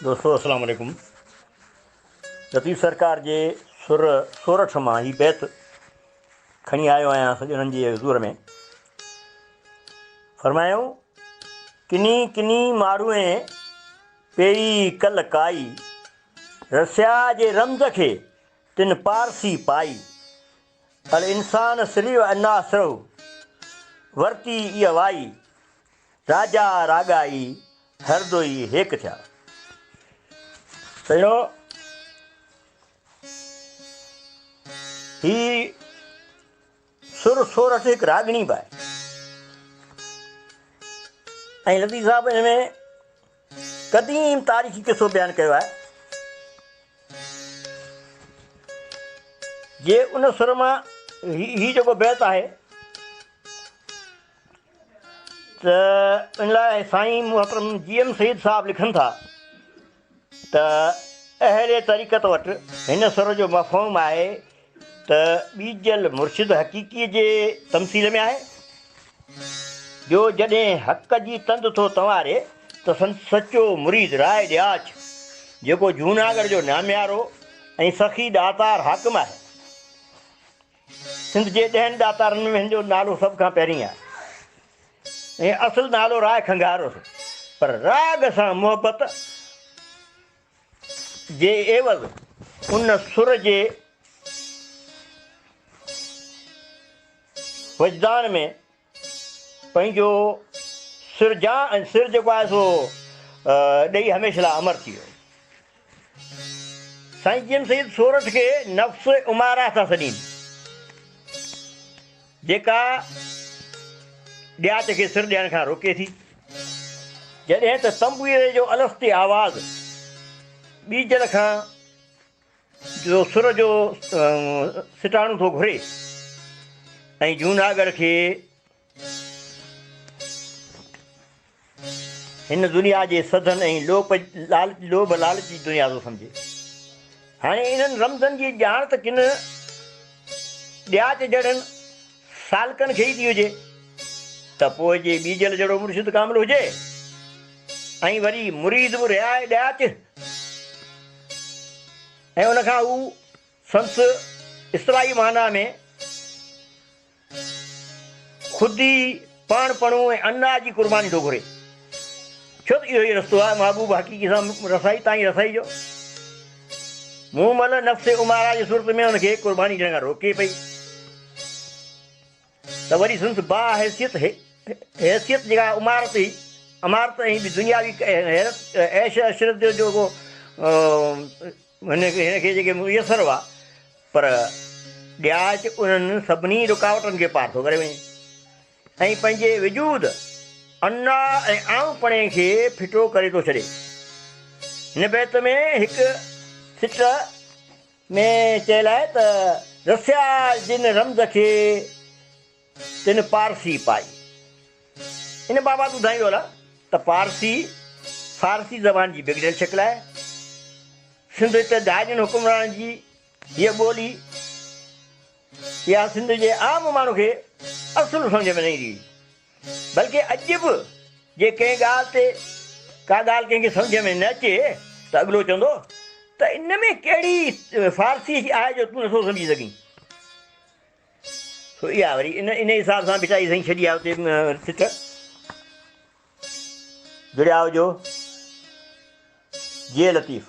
دوستو السلام عليڪم لطيف سرڪار جي سر سورٺ مان هي بيت کڻي آيو آهيان سڄڻن جي حضور ۾ فرمايو ڪني ڪني ماڙوئين پيئي ڪل ڪائي رسيا جي رمز کي تن پارسي پائي الانسان سري و انا سرو ورتي ايء وائي راجا راڳائي هردوئي هيڪ ٿيا. سڄڻو هي سر سورٺ هڪ راڳڻي به آهي ۽ لطيف صاحب ان ۾ قديم تاريخي قصو بيان ڪيو آهي. جي ان سر مان هي جيڪو بيت آهي ته ان لاء سائين محترم جي ايم سيد صاحب لکن ٿا ته اهل طريقت وٽ هن سر جو مفهوم آهي ته ٻيجل مرشد حقيقيء جي تمثيل ۾ آهي، جو جڏهن حق جي تند ٿو تنواري ته سندس سچو مريد راء ڏياچ، جيڪو جهوناڳڙهه جو ناميارو ۽ سخي ڏاتار حاڪم آهي. سنڌ جي ڏهن ڏاتارن ۾ هن جو نالو سڀ کان پهرين آهي ۽ اصل نالو راء کنگهار هوس، پر راڳ سان محبت جي عيوض ان سر جي وجدان ۾ پنهنجو سر جان ۽ سر جيڪو آهي سو ڏئي هميشه لاء امر ٿي ويو. سائين جي ايم سيد سورٺ کي نفس اماره ٿا سڏين، جيڪا ڏياچ کي سر ڏيڻ کان روڪي ٿي. جڏهن ته تنبوري جو الستي آواز ٻيجل کان جو سر جو سٽاڻو ٿو گهري ۽ جوناڳڙهه کي هن دنيا جي سڌن ۽ لوپ لالچ لوڀ لالچ جي دنيا ٿو سمجهي. هاڻي انهن رمزن جي ڄاڻ ته ڪن ڏياچ جهڙن سالڪن کي ئي ٿي هجي ته پوء جي ٻيجل جهڙو مرشد ڪامل هجي ۽ وري مريد به رهائي ڏياچ ۽ ان کان هو سندس اصطلاحي معنيٰ ۾ خودي، پاڻپڻو ۽ انا جي قرباني ٿو گهري. ڇو ته اهو ئي رستو آهي محبوب حقيقي سان رسائي تائين رسائي جو. مومل نفس اماره جي صورت ۾ ان کي قرباني ڏيڻ کان روڪي پئي ته وري سندس باحيثيت حيثيت جيڪا امارت هئي، امارت ۽ ٻي دنياوي حيرت عيش عشرت جو جيڪو هن کي جيڪي ميسر هئا پر ڏياچ انهن سڀني رڪاوٽن کي پار ٿو ڪري وڃي ۽ پنهنجي وجود، انا ۽ آئون پڻي کي ڦٽو ڪري ٿو ڇڏي. هن بيت ۾ هڪ سٽ ۾ چيل آهي ته رسيا جن رمز کي تن پارسي پائي. ان بابت ٻڌائيندو هلان ته پارسي فارسي زبان جي بگڙيل شڪل آهي. سنڌ هتي ڌارين حڪمرانن جي هيء ٻولي اها سنڌ جي عام ماڻهو کي اصل سمجهه ۾ نه ايندي هئي. بلڪه اڄ به جي ڪنهن ڳالهه تي ڪا ڳالهه ڪنهن کي سمجهه ۾ نه اچي ته اڳلو چوندو ته ان ۾ ڪهڙي فارسي آهي جو تون نٿو سمجهي سگهين. سو اها وري ان انهيء حساب سان ڀٽائي سائين ڇڏي آهي اتي سٽ جڙيا هجو جيئي لطيف.